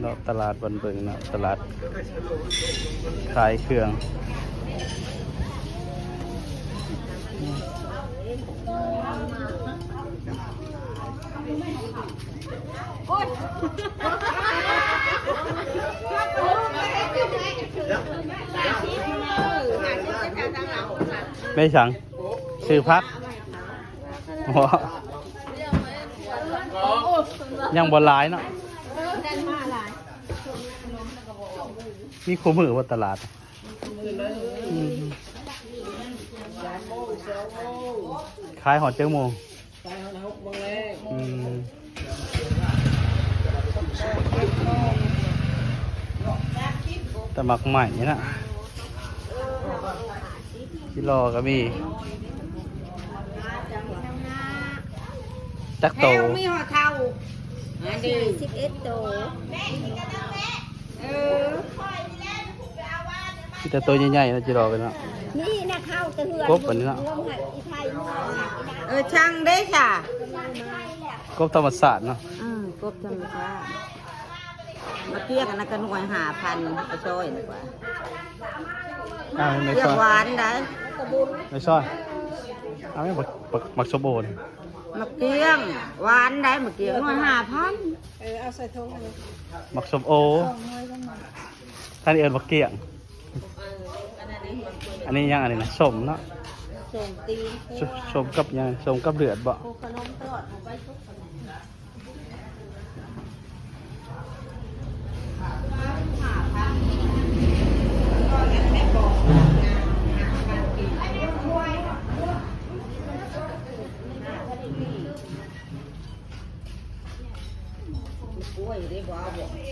ເລາະຕະຫຼາດບ້ານເບິ່ງເນາະ ຕະຫຼາດຂາຍເຄື່ອງ. ແມ່ນຫຍັງ? ຊື້ຜັກ ບໍ່ ຍັງບໍ່ຫຼາຍເນາະ ມີຄູ່ມື້ບໍ່ຕະຫຼາດ? ອືມ ຂາຍຮອດຈັກໂມງ? ຂາຍຮອດຫົກໂມງແລງ. ອືມ ແຕ່ໝາກໄມ້ນີ້ນະ ຈິລໍກໍມີ. ຈັກໂຕ? ແລ້ວມີຮອດເທົ້າ ອັນນີ້ ສີ່ສິບເອັດໂຕ. ເອີ ມີແຕ່ໂຕໃຫຍ່ໆເນາະ ຈິລໍກັນເນາະ. ນີ້ນະ ເຂົ້າແຕ່ເຮືອນ ກົບອັນນີ້ເນາະ ລວມໃຫ້ອີໄທ. ເອີ ຊ່າງເດ້ຊະ ກົບທຳມະຊາດເນາະ. ອືມ ກົບທຳມະຊາດ. ໝາກກ້ຽງອັນນັ້ນກໍໜ່ວຍຫ້າພັນ ເອົາຊ່ອຍດີກວ່າ. ເອົາແມ່ຊ່ອຍ ຫວານໄດ໋ ແມ່ຊ່ອຍ. ເອົາແມ່ ໝາກ ໝາກ ໝາກສົ້ມໂອນີ້ ໝາກກ້ຽງຫວານໄດ໋ ໝາກກ້ຽງໜ່ວຍຫ້າພັນ. ເອີ ເອົາໃສ່ຖົງອັນນີ້ ໝາກສົ້ມໂອ ສອງໜ່ວຍກໍມາ. ທ່ານເອີ້ນໝາກກ້ຽງ. ອັນນີ້ຫຍັງ? ອັນນີ້ນະ ສົ້ມເນາະ ສົ້ມຕີນ ສົ້ມ ສົ້ມກັບຫຍັງ? ສົ້ມກັບເລືອດບໍ? ໂອ້ ຂະໜົມທອດ ເອົາໄປສຸກ ກລ້ວຍເດ້ ບໍ່ເອົາບໍ?